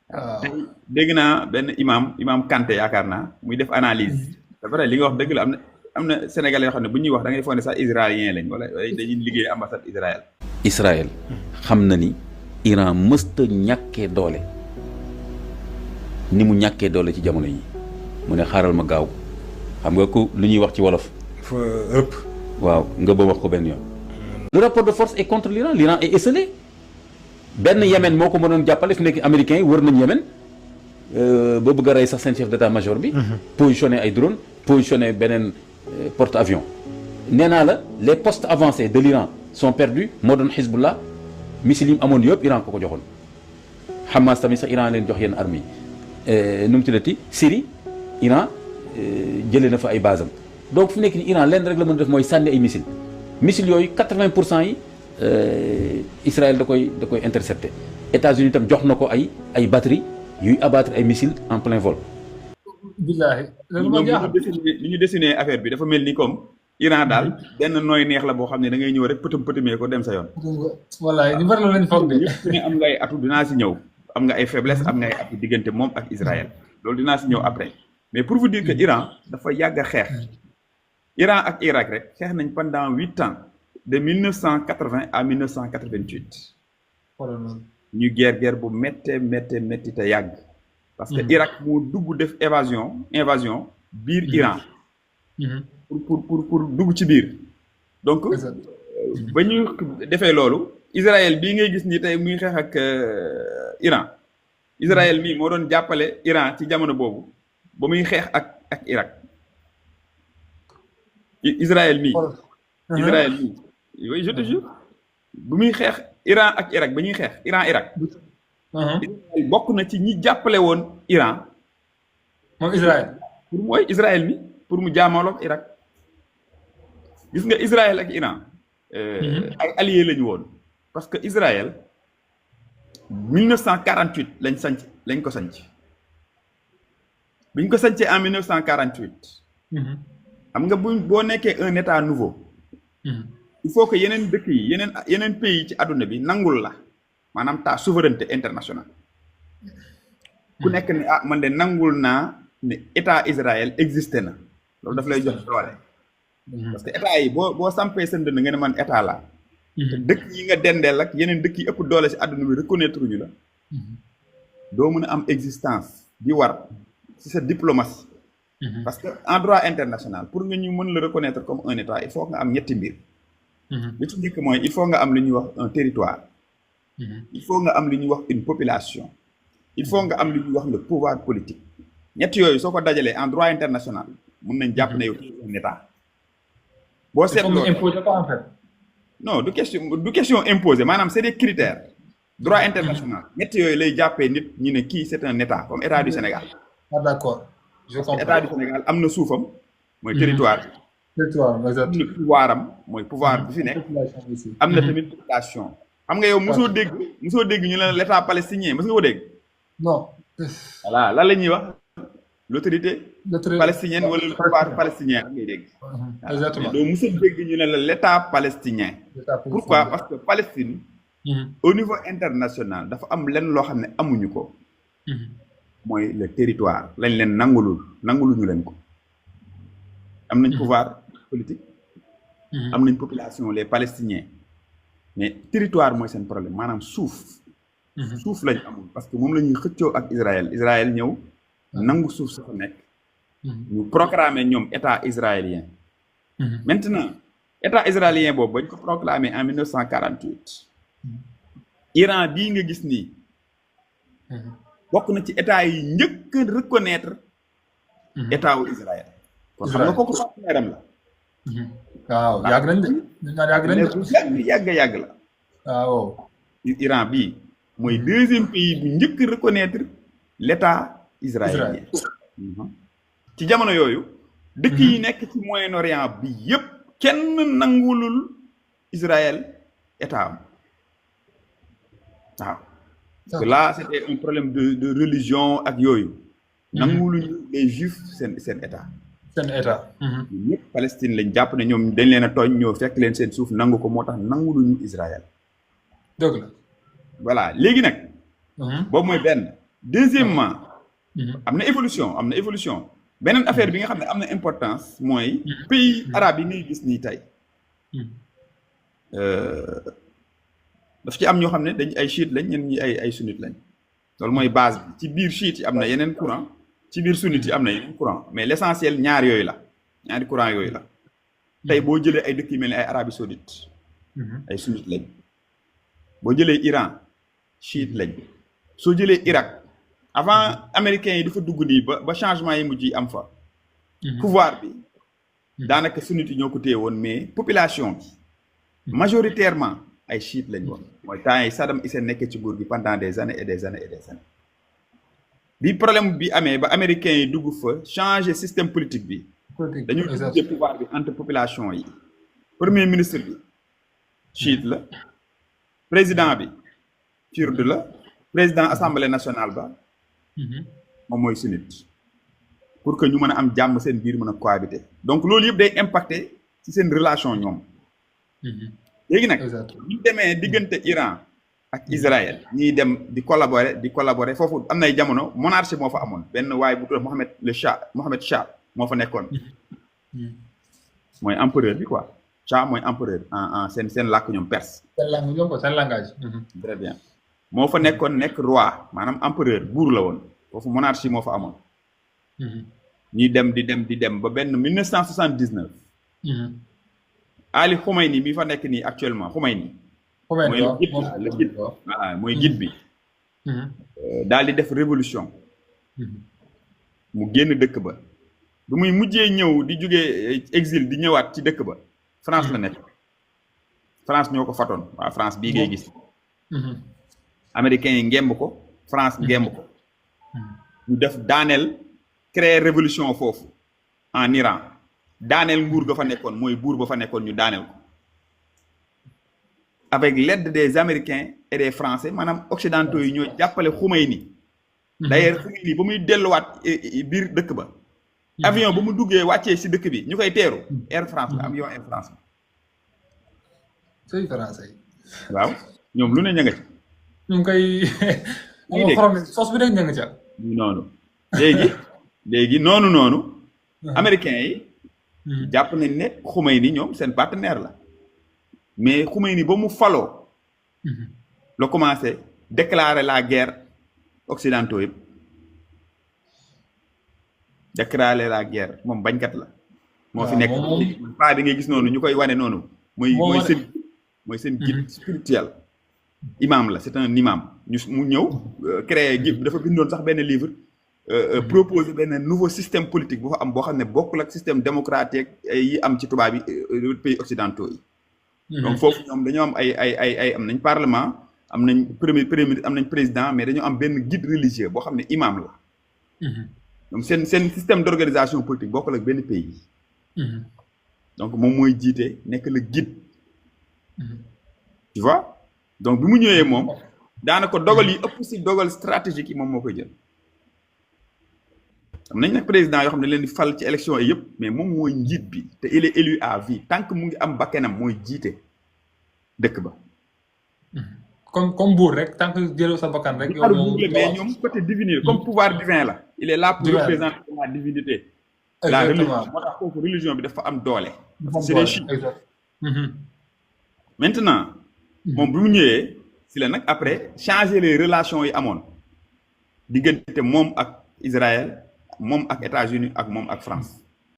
waaw tey dégg naa benn imam Kanté yaakaar naa muy def analyse c'est vrai li nga wax dëgg la am na Sénégalais yoo xam ne bu ñuy wax da ngay foog ne sax israélien lañ wala dañuy liggéey ambassade Israël. Israël xam na ni Iran mësta ñàkkee doole ni mu ñàkkee doole ci jamono yi mu ne xaaral ma gaaw xam nga ku lu ñuy wax ci wolof. fa ëpp. waaw nga ba wax ko benn yoon. le rapport de force est contre l'Iran. L'Iran est esselé benn Yémen moo ko mënoon jàppale fi nekk américains yi wër nañ Yémen ba bëgg a rey sax seen chef d'état-major bi. positionné ay drone positionné beneen porte avions. nee naa la les postes avancés de l'Iran sont perdus moo doon Hezbollah missiles yi mu amoon yëpp Iran ko joxoon. Hamas tamit sax Iran leen jox yenn armes yi nu mu tuddati Syrie Iran jëlee na fa ay basam donc fu nekk ni Iran lenn rek la mën a def mooy sànni ay missiles yooyu 80% yi Israël da koy intercepté. États-Unis tam jox na ko ay batterie yuy abattre ay missiles en plein vol. billaahi loolu ma jaaxal li ñu dessiné affaire bi dafa mel ni comme Iran daal benn nooy neex la boo xam ne da ngay ñëw rek pëtëmee ko dem sa yoon. wallaay ñu bari la lañ foog de. ñëpp ne am nga ay atu dinaa si ñëw am nga ay faiblesse am nga ay atu diggante moom ak Israël loolu dinaa si ñëw après mais pour vous dire que Iran dafa yàgg a xeex Iran ak Irak rek xeex nañ pendant 8 ans de 1980 à 1988 ñu guerre bu métti te yàgg parce que Irak moo dugg def invasion biir Iran pour dugg ci biir donc ba ñu defee loolu Israël bii ngay gis ni tey muy xeex ak Iran Israël mii moo doon jàppale Iran ci jamono boobu ba muy xeex ak Irak Israël mii oui je te jure bu muy xeex Iran ak Irak ba ñuy xeex Iran Irak bokk na ci ñi jàppale woon Iran moom Israël pour mooy Israël mi pour mu jaamaloog Irak gis nga Israël ak Iran ay alliés lañu woon parce que Israël 1948 lañ ko sanc bi ñu ko sancee en 1948 xam nga boo nekkee un état nouveau il faut que yeneen dëkk yi yeneen pays ci àdduna bi nangul la maanaam ta souveraineté internationale ku nekk ne man de nangul naa ne état Israël existé na loolu daf lay jox doole parce que état yi boo sampee seen dënd nga ne man état la te dëkk yi nga dendeel ak yeneen dëkk yi ëpp doole si àdduna bi reconnaître ñu la doo mën a am existence di war ci sa diplomatie parce que en droit international pour nga ñu mën la reconnaître comme un état il faut nga am ñetti mbir li ci njëkk mooy il faut nga am lu ñuy wax un territoire il faut nga am lu ñuy wax une population il faut nga am lu ñuy wax le pouvoir politique ñett yooyu soo ko dajalee en droit international mun nañ jàpp ne yow un état boo seetloo imposer ko en fait non du question imposé maanaam c'est des critères droit international ñett yooyu lay jàppee nit ñu ne kii c'est un état comme état du Sénégal d'accord je comprends état du Sénégal am na suufam mooy territoire am na pouvoir am mooy pouvoir bi fi nekk am na tamit population xam nga yow mosoo dégg ñu ne l'état palestinien mos nga ko dégg non voilà lan la ñuy wax l'autorité palestinienne wala le pouvoir palestinien ngay dégg exactement doo mos a dégg ñu ne l'état palestinien pourquoi parce que Palestine au niveau international dafa am lenn loo xam ne amuñu ko mooy le territoire lañ leen nanguluñu leen ko am nañ pouvoir politique am nañ population les palestiniens mais territoire mooy seen problème maanaam suuf lañ amul parce que moom la ñuy xëccoo ak Israël ñëw nangu suuf sa fa nekk ñu proclamer ñoom état israélien maintenant état israélien boobu bañ ko proclamer en 1948 Iran bii nga gis nii bokk na ci état yi njëkk a reconnaître état wu Israël kon xam nga kooku partenaire am la waaw yàgg nañ de yàgg la waaw Iran bii mooy deuxième pays bu njëkk a reconnaître l'état israélien ci jamono yooyu dëkk yi nekk ci Moyen-Orient bi yépp kenn nangulul Israël état am waaw parce que là c'était un problème de religion ak yooyu nanguluñu les juifs seen état ñëpp Palestine lañ jàpp ne ñoom dañ leen a tooñ ñoo fekk leen seen suuf nangu ko moo tax nanguluñu Israël dëgg la voilà léegi nag boobu mooy benn deuxièmement am na évolution beneen affaire bi nga xam ne am na importance mooy pays arabes yi ngay gis nii tey daf ci am ñoo xam ne dañ ay chiite lañ ñen ñi ay sunnite lañ loolu mooy base bi ci biir chiite yi am na yeneen courant ci biir sunnite yi am na yeneen courant mais l'essentiel ñaari courant yooyu la tey boo jëlee ay dëkk yu mel ni ay Arabie Saoudite ay sunnite lañ boo jëlee Iran chiite lañ soo jëlee Irak avant américains yi dafa dugg nii ba changement yi mujj yi am fa pouvoir bi daanaka sunnite yi ñoo ko téye woon mais population bi majoritairement ay chiites lañ woon mooy temps yi Saddam Hussein nekkee ci nguur gi pendant des années et des années et des années bi problème bi amee ba américains yi dugg fa changer système politique bi dañu diviser pouvoir bi entre population yi premier ministre bi chiite la président bi kurde la président assemblée nationale ba moom mooy sunnite pour que ñu mën a am jàmm seen biir mën a cohabiter donc loolu yëpp day impacter ci seen relation ñoom léegi nag ñu demee diggante Iran ak Israël ñiy dem di collaborer foofu am nay jamono monarchie moo fa amoon benn waaye bu tudd Mohammed Shah moo fa nekkoon mooy empereur bi quoi Shah mooy empereur en seen làkk ñoom perse seen langage très bien moo fa nekkoon nekk roi maanaam empereur buur la woon foofu monarchie moo fa amoon ñuy dem di dem ba benn 1979 Ali Khomeini mi fa nekk nii actuellement Khomeini mooy le guide voilà mooy guide bi daal di def révolution mu génn dëkk ba bu muy mujjee ñëw di jógee exil di ñëwaat ci dëkk ba France la nekk France ñoo ko fatoon waa France bii ngay gis américains yi ngemb ko France ngemb ko ñu def daaneel créer révolution foofu en Iran daaneel nguur ga fa nekkoon mooy buur ba fa nekkoon ñu daaneel ko avec l'aide des Américains et des Français maanaam occidentaux yi ñoo jàppale Khomeini d'ailleurs Khomeini ba muy delluwaat biir dëkk ba avion ba mu duggee wàccee si dëkk bi ñu koy teeru Air France la avion Air France c'est français waaw ñoom lu ne ña nga ci ñu ngi koy xorom sos bi dañ ña nga ca noonu léegi noonu américains yi jàpp nañ ne Khomeini ñoom seen partenaire la mais Khomeini ba mu faloo la commencé déclarer la guerre occidentaux yëpp déclarer la guerre moom bañkat la moo fi nekk paa bi ngay gis noonu ñu koy wane noonu mooy seen guide spirituel imam la c'est un imam mu ñëw créer dafa bindoon sax benn livre proposer benn nouveau système politique boo xam ne bokkul ak système démocratique yi am ci tubaab yi pays occidentaux yi donc foofu ñoom dañoo am ay am nañ parlement am nañ premier ministre am nañ président mais dañoo am benn guide religieux boo xam ne imam la donc seen système d'organisation politique bokkul ak benn pays donc moom mooy jiite nekk le guide tu vois donc bi mu ñëwee moom daanaka dogal yi ëpp si dogal stratégique yi moom moo koy jël am nañ nag président yoo xam ne leen di fal ci élection yi yëpp mais moom mooy njiit bi te il est élu à vie tant que mu ngi am bakkanam mooy jiite dëkk ba. comme buur rek tant que jëloo sa bakkan rek. yow moom mais ñoom côté divinité comme pouvoir divin la. il est là pour représenter la divinité. la religion moo tax foofu religion bi dafa am doole. c'est des chiffres. maintenant. moom bi mu ñëwee si la nag après changer les relations yi amoon diggante moom ak Israël moom ak États-Unis ak moom ak France